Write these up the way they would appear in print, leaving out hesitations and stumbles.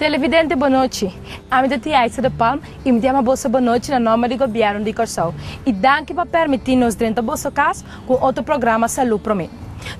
Televidente bon nochi. Ami ta Tiaisa de Palm i mi ta yama boso bon nochi na nòmber di Gobièrnu di Kòrsou i danki pa pèrmití nos drenta boso kas ku un otro programa Salú Promé.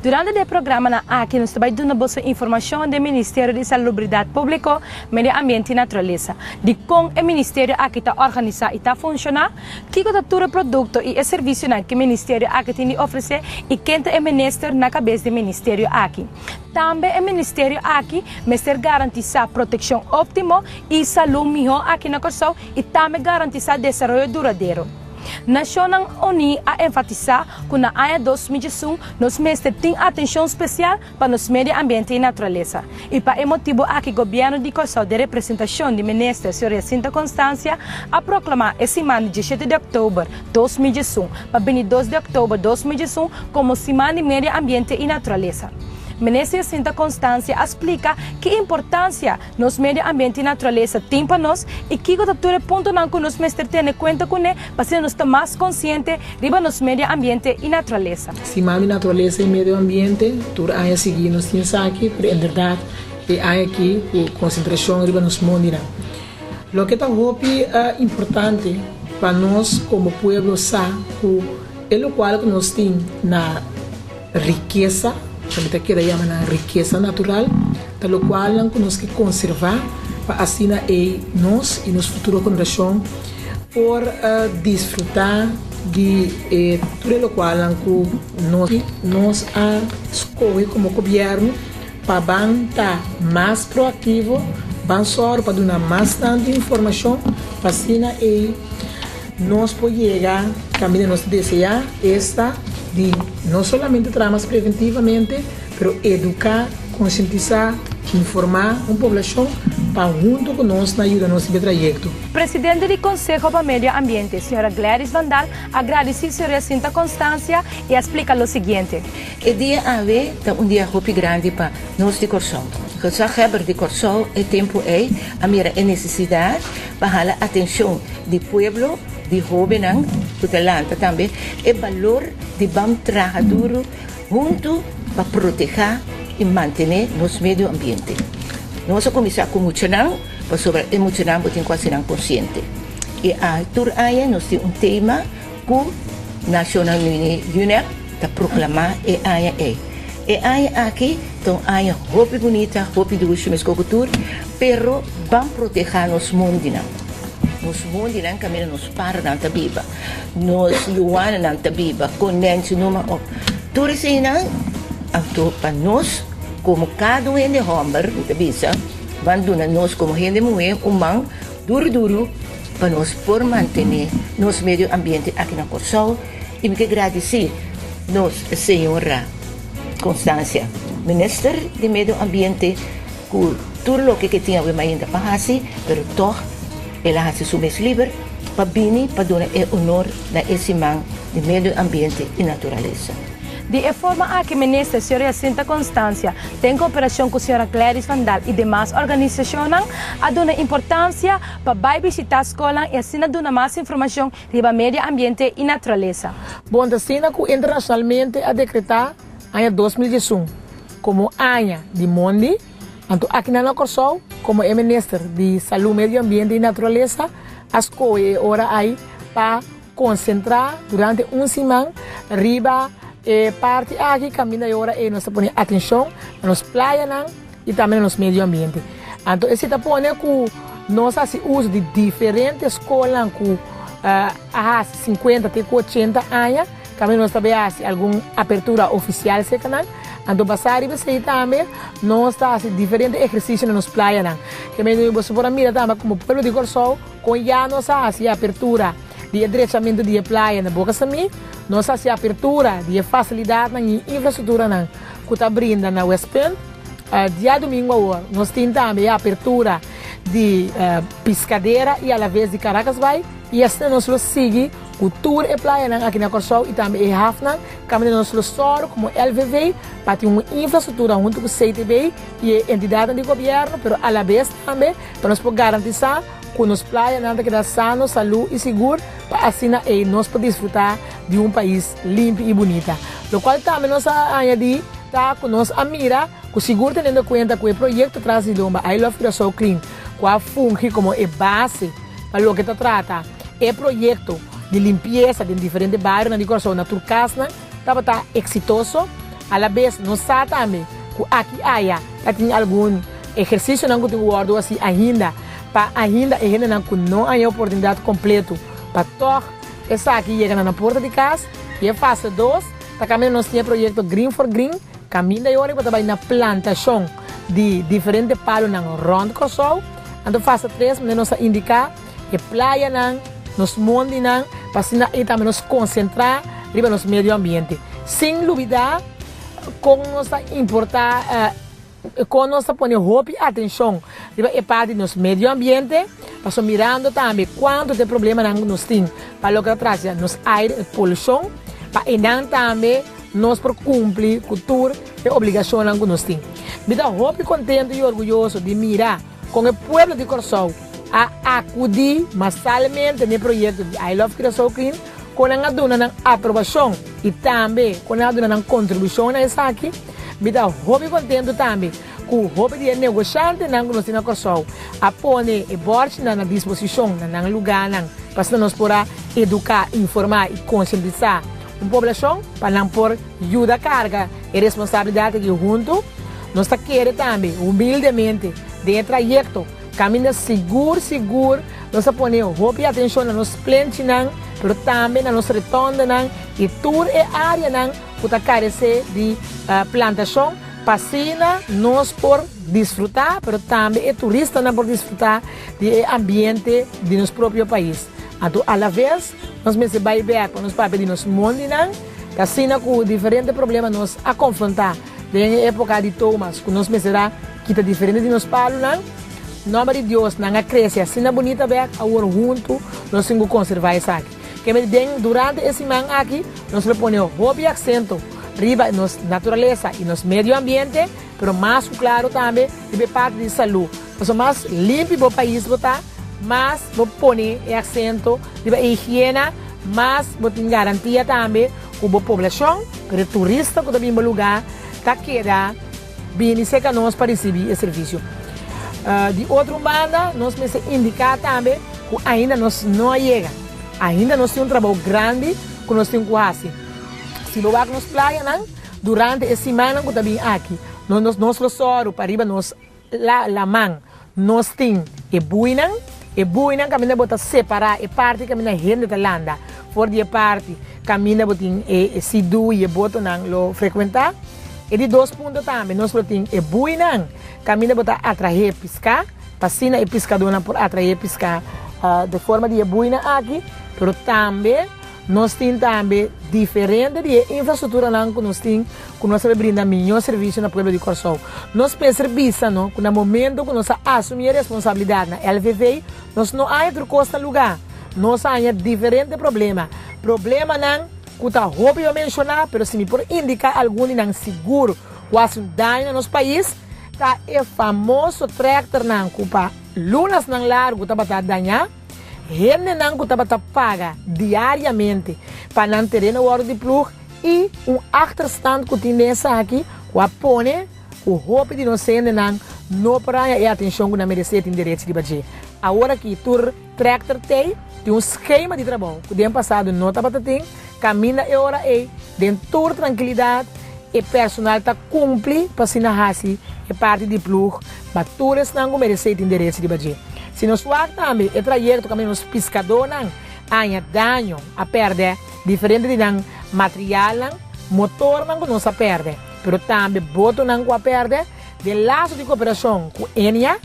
Durante di e programanan aki nos ta bai duna boso informashon den Ministerio di Salubridat Públiko, Medio Ambiente i Naturalesa, di kon e ministerio aki ta organisá i ta funshoná, kiko ta tur e produkto i e servisionan ku e ministerio aki tin di ofresé i ken ta e minister na kabes di e ministerio aki. Tambe e ministerio aki mester garantisá protekshon óptimo i salú mihó aki na Kòrsou i tambe garantisá desaroyo duradero. Nashonnan Uní a enfatisá ku na aña 2001 nos mester tin atenshon spesial pa nos medio ambiente i naturalesa i pa e motibu aki gobièrnu di Kòrsou den representashon di minister señor Jacinto Constancia a proklamá e siman di 17 di òktober 2001 pa 22 di òktober 2001 komo siman di medio ambiente i naturalesa. Minister Jacinta Constancia a splika ki importansia nos medio ambiente i naturalesa tin pa nos i kiko ta tur e puntonan ku nos mester tene kuenta kuné pa asina nos ta mas konsiente riba nos medio ambiente i naturalesa. Siman di Naturalesa i Medio Ambiente tur aña sigui nos tin esaki, pero enberdat e aña aki ku konsentrashon riba nos mondinan. Loke ta hopi importante pa nos komo pueblo sa ku e lokual ku nos tin na rikesa, ku mi ta keda yama nan rikesa natural, ta lokualnan ku nos ke konservá pa asina ei nos i nos futuro generashon por disfrutá di e tur e lokualnan ku nos nos a skohe komo gobièrnu pa ban ta mas proaktivo, ban sòru pa duna mas tantu informashon pa asina ei nos por yega kaminda nos ta deseá, esta di no solamente traha mas preventivamente, pero eduká, konsientisá, informá un poblashon pa huntu ku nos na yuda nos riba e trayekto. Presidente di Konseho pa Medio Ambiente, señora Gladys van Dal, a gradisí señor Jacinta Constancia i a splika lo siguiente. E dia awe ta un dia hopi grandi pa nos di Kòrsou. Gezaghebber di Kòrsou e tempu ei a mira e nesesidat pa hala atenshon di pueblo, di hóbennan ku ta lanta tambe, e balor di ban traha duru huntu pa protehá i mantené nos medio ambiente. Nos a kuminsá ku muchanan pasobra e muchanan bo tin ku hasi nan konsiente. I a tur aña nos tin un tema ku Nashonnan Uní, UNEP, ta proklamá e aña ei. E aña aki ta un aña hopi bunita, hopi dushi meskos ku tur, pero ban protehá nos mondinan. Nos mondinan kaminda nos paranan ta biba, nos yuananan ta biba, konènchi numa op. Tur eseinan anto pa nos komo kada un hende hòmber, mi ta bisa, ban duna nos komo hende muhé un man duru duru pa nos por mantené nos medio ambiente aki na Kòrsou. I mi ke gradisí nos señora Constancia, minister di Medio Ambiente, ku tur loke ke tin awe mainta pa hasi, pero tòg el a hasi su mes liber pa bini pa duna e honor na e siman di Medio Ambiente i Naturalesa. Di e forma aki Minister señor Jacinta Constancia den koperashon ku señora Gladys van Dal i demas organisashonnan a duna importansia pa bai bishitá skolnan i asina duna mas informashon riba medio ambiente i naturalesa. Bon ta asina ku internashonalmente a dekretá aña 2011 komo aña di mondi, anto akinan na Kòrsou komo e minister di Salú, Medio Ambiente i Naturalesa a skohe e ora ai pa konsentrá durante un siman riba e parti aki kaminda e ora ei nos ta pone atenshon na nos playanan i tambe na nos medio ambiente. Anto esei ta pone ku nos a hasi uso di diferente skolnan ku a hasi 50 te ku 80 aña, tambe nos ta bay hasi algun apertura ofisial serka nan. Anto basá riba esei tambe nos ta hasi diferente ehersisio na nos playanan. Ke mei boso por a mira tambe komo pueblo di Kòrsou kon ya nos a hasi e apertura di e drechamentu di e playa na Boka Samí, nos a hasi apertura di e fasilidatnan i infrastrukturanan ku ta brinda na Westpunt. Diadomingo awor nos tin tambe e apertura di Piscadera y alaves di Caracasbaai y asina nos lo sigui cu tur e playanan aki na Corsou y tambe e hafnan caminda nos lo sòru como LVV pa tin un infrastructura hunto cu CTB y e entidadnan di gobierno pero alabes tambe pa nos por garantisa cu nos playanan ta keda sano, salu y sigur pa asina ey nos por disfruta di un pais limpi y bunita. Locual tambe nos a añadi ta ku nos a mira ku sigur teniendo kuenta ku e proyekto tras di lomba I Love Curaçao Clean. ku a fungi komo e base pa loke ta trata e proyekto di limpiesa den diferente barionan di Kòrsou na tur kasnan tabata eksitoso. Alabes nos sa tambe ku aki aya ta tin algun ehersisionan ku tin ku wòrdu hasi ainda pa ainda e hendenan ku no haña oportunidat kompleto pa tòg esaki yega na nan porta di kas. I e fase dos ta kaminda nos tin e proyekto Green for Green kaminda e ora ku bo ta bai na plantashon di diferente palunan rònt Kòrsou. Anto fase tres manera nos a indiká e playanan, nos mondinan, pa asina ei tambe nos konsentrá riba nos medio ambiente. Sin lubidá kon nos ta importá, kon nos ta pone hopi atenshon riba e parti di nos medio ambiente, pasobra mirando tambe kuantu ta e problemanan ku nos tin pa loke ta trata nos aire, e polushon, pa einan tambe nos por kumpli ku tur e obligashonnan ku nos tin. Mi ta hopi kontentu i orguyoso di mira kon e pueblo di Kòrsou a akudí masalmente n'e proyekto di I Love Curaçao Clean, kon nan a duna nan aprobashon i tambe kon nan a duna nan kontribushon na esaki. Mi ta hopi kontentu tambe ku hopi di e negoshantenan ku nos tin na Kòrsou a pone e bòrchinan na disposishon na nan lugánan pa asina nos por a eduká, informá i konsientisá un poblashon pa nan por yuda karga e responsabilidat aki huntu. Nos ta kere tambe humildemente den e trayekto kaminda sigur sigur nos a pone hopi atenshon na nos plenchinan pero tambe na nos retòndenan i tur e áreanan ku ta karesé di plantashon pa asina nos por disfrutá pero tambe e turistanan por disfrutá di e ambiente di nos propio pais. Anto alaves nos mester bai bek pa nos papia di nos mondinan ta asina ku diferente problema nos a konfrontá den e epoka di Thomas ku nos mester a kita diferente di nos palunan. Nomber di Dios nan a krese asina bunita bek awor huntu nos tin ku konservá esaki. Keme den durante e siman aki nos lo pone hopi aksento riba nos naturalesa i nos medio ambiente pero mas ku klaro tambe riba e parti di salú. Pasobra mas limpi bo pais bo ta, mas bo pone e aksento riba e higiena, mas bo tin garantia tambe ku bo poblashon, pero e turista ku ta bin bo lugá ta keda bini serka nos pa risibí e servisio. Di otro un banda, nos mester indiká tambe ku ainda nos no a yega. Ainda nos tin un trabou grandi ku nos tin ku hasi. Si bo wak nos playanan durante e simannan ku ta bin aki, nos lo sòru pa riba nos La laman nos tin e buinan, e buinan kaminda bo ta separá e parti kaminda hende ta landa for di e parti kaminda bo tin e sidu i e botonan lo frekuentá. E di dos punto tambe nos lo tin e buinan kaminda bo ta atraé piská, pa asina e piskadónan por atraé piská de forma di e buinan aki, pero tambe. Nos tin tambe diferente di e infrastructuranan cu nos tin cu nos ta brinda miño servicio na pueblo di Corsou. Nos mester bisa no cu na momento cu nos a asumi e responsabilidad na LVV nos no a haña tur cos na luga. Nos a haña diferente problema. Problemanan cu ta hopi pa menciona pero si mi por indica algun di nan sigur cu haci un daño na nos pais ta e famoso tractornan cu pa lunasnan largo tabata daña. Hendenan ku tabata paga diariamente pa nan tereno wòrdu di plug i un achterstand ku tin den esaki ku a pone ku hopi di nos hendenan no por haña e atenshon ku nan meresé tin derechi riba dje. Awor aki tur trèkter tei tin un skema di trabou ku den pasado no tabata tin, kaminda e ora ei den tur trankilidat e personal ta kumpli pa asina hasi e parti di plug pa tur esnan ku meresé tin derechi riba dje. Si nos wak tambe e trayekto kaminda nos piskadónan a haña daño, a pèrdè diferente di nan materialnan, motornan ku nos a pèrdè, pero tambe botonan ku a pèrdè, den laso di koperashon ku Enia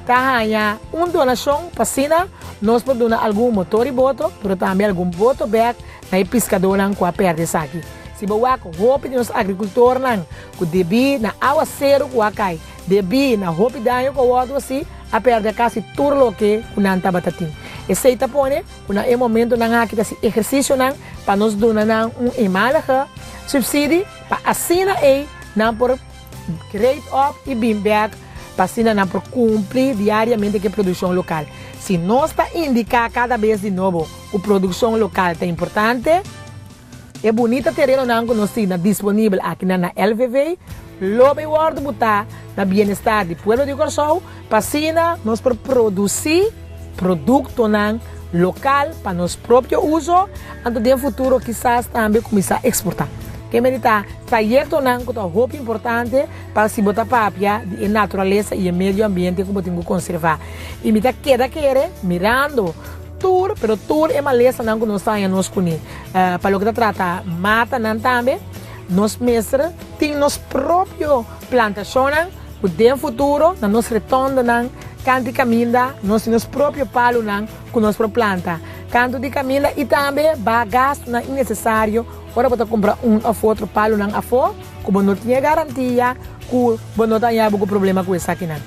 ta haña un donashon pa asina nos por duna algun motor i boto, pero tambe algun boto bèk na e piskadónan ku a pèrdè esaki. Si bo wak hopi di nos agrikultornan ku debí na awaseru ku a kai, Debí na hopi daño ku a wòrdu hasí, a pèrdè kasi tur loke ku nan tabata tin. Esei ta pone ku na e momentonan aki ta hasi ehersisionan pa nos duna nan un eenmalige supsidi pa asina ei nan por grade up i bin bèk pa asina nan por kumpli diariamente ku e produkshon lokal. Si nos ta indiká kada bes di nobo ku produkshon lokal ta importante, E bunita terenonan ku nos tin na disponibel akinan na LVV lo bay wòrdu butá Na bienestar di pueblo di Kòrsou, pa asina nos por produsí produktonan lokal pa nos propio uso, anto den futuro kisas tambe kuminsá eksportá. Ke medi ta trayektonan ku ta hopi importante pa si bo ta papia di e naturalesa i e medio ambiente ku bo tin ku konservá. I mi ta keda kere mirando tur, pero tur e malesanan ku nos ta haña nos kuné. Pa loke ta trata matanan tambe, nos mester tin nos propio plantashonnan ku den futuro na nos retondonan kantu di kaminda nos tin nos propio palunan ku nos por planta kantu di kaminda i tambe baha gastunan innesesario ora bo ta kumpra un òf otro palunan afó ku bo no tin e garantia ku bo no ta haña bo ku problema ku esakinan.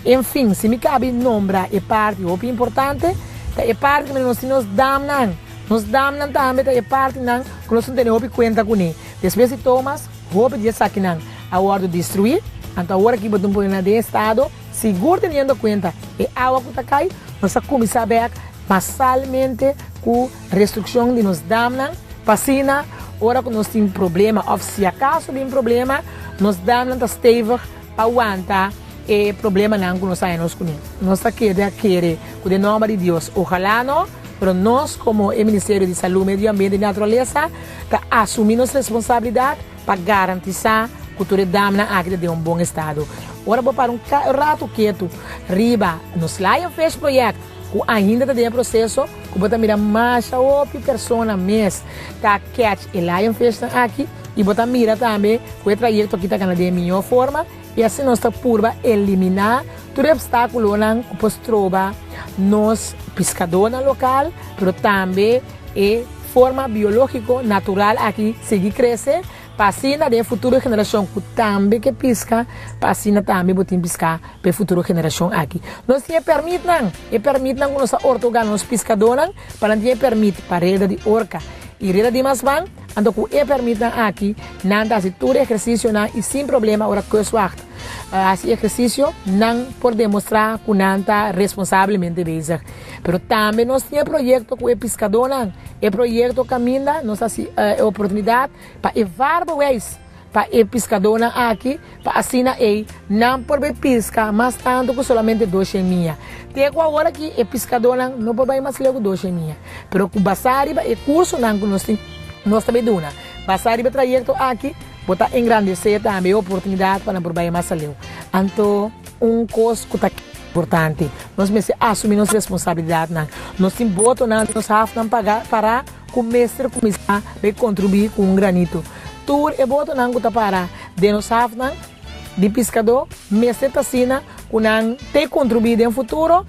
En fin, si mi kabi nombra e parti hopi importante ta e parti ku nos tin nos damnan. Nos damnan tambe ta e partinan ku nos tin tene hopi kuenta kuné. Despues di Thomas, Hopi di esakinan a wòrdu destruí, anto awor aki bo tin pone nan den estado sigur teniendo kuenta e awa ku ta kai, nos a kuminsá bèk masalmente ku restrukshon di nos damnan pa asina ora ku nos tin problema òf si akaso bin problema nos damnan ta stevig pa wanta e problemanan ku nos haña nos kuné. Nos ta keda kere ku den nòmber di Dios ojalá no, pero nos komo e Ministerio di Salú, Medio Ambiente i Naturalesa ta asumí nos responsabilidat pa garantisá ku tur e damnan aki ta den un bon estado. Ora bo para un ratu ketu riba nos Lionfish Project ku ainda ta den e proseso, ku bo ta mira masha hopi persona mes ta catch e lionfishnan aki i bo ta mira tambe ku e trayekto aki ta kana den e mihó forma i asina nos ta purba eliminá tur e opstákulonan ku por stroba nos piskadónan lokal pero tambe e forma biológiko natural aki sigui krese pa asina den e futuro generashon ku tambe ke piska pa asina tambe bo tin piská pa e futuro generashon aki. Nos tin e pèrmitnan, e pèrmitnan ku nos a ortogá nos piskadónan pa nan tin e pèrmit pa reda di orka i reda di masban, anto ku e pèrmitnan aki nan ta hasi tur ehersisionan i sin problema ora kustwacht hasi ehersisio nan por demostrá ku nan ta responsablemente bezig. Pero tambe nos tin e proyekto ku e piskadónan, e proyekto kaminda nos hasi e oportunidat pa e vaarbewijs pa e piskadónan aki pa asina ei nan por bai piska mas tantu ku solamente doshe mia. Te ku awor aki e piskadónan no por bai mas leu ku doshe mia. Pero ku basá riba e kursonan ku nos tin nos ta bai duna, basá riba e trayekto aki bo ta engrandesé tambe e oportunidat pa nan por bai mas aleu. Anto un kos ku ta importante, nos mester asumí nos responsabilidatnan. Nos tin botonan den nos hafnan pagá pará ku mester kuminsá bai kontribuí ku un granito. Tur e botonan ku ta para den nos hafnan di piskadó mester ta asina ku nan te kontribuí den futuro.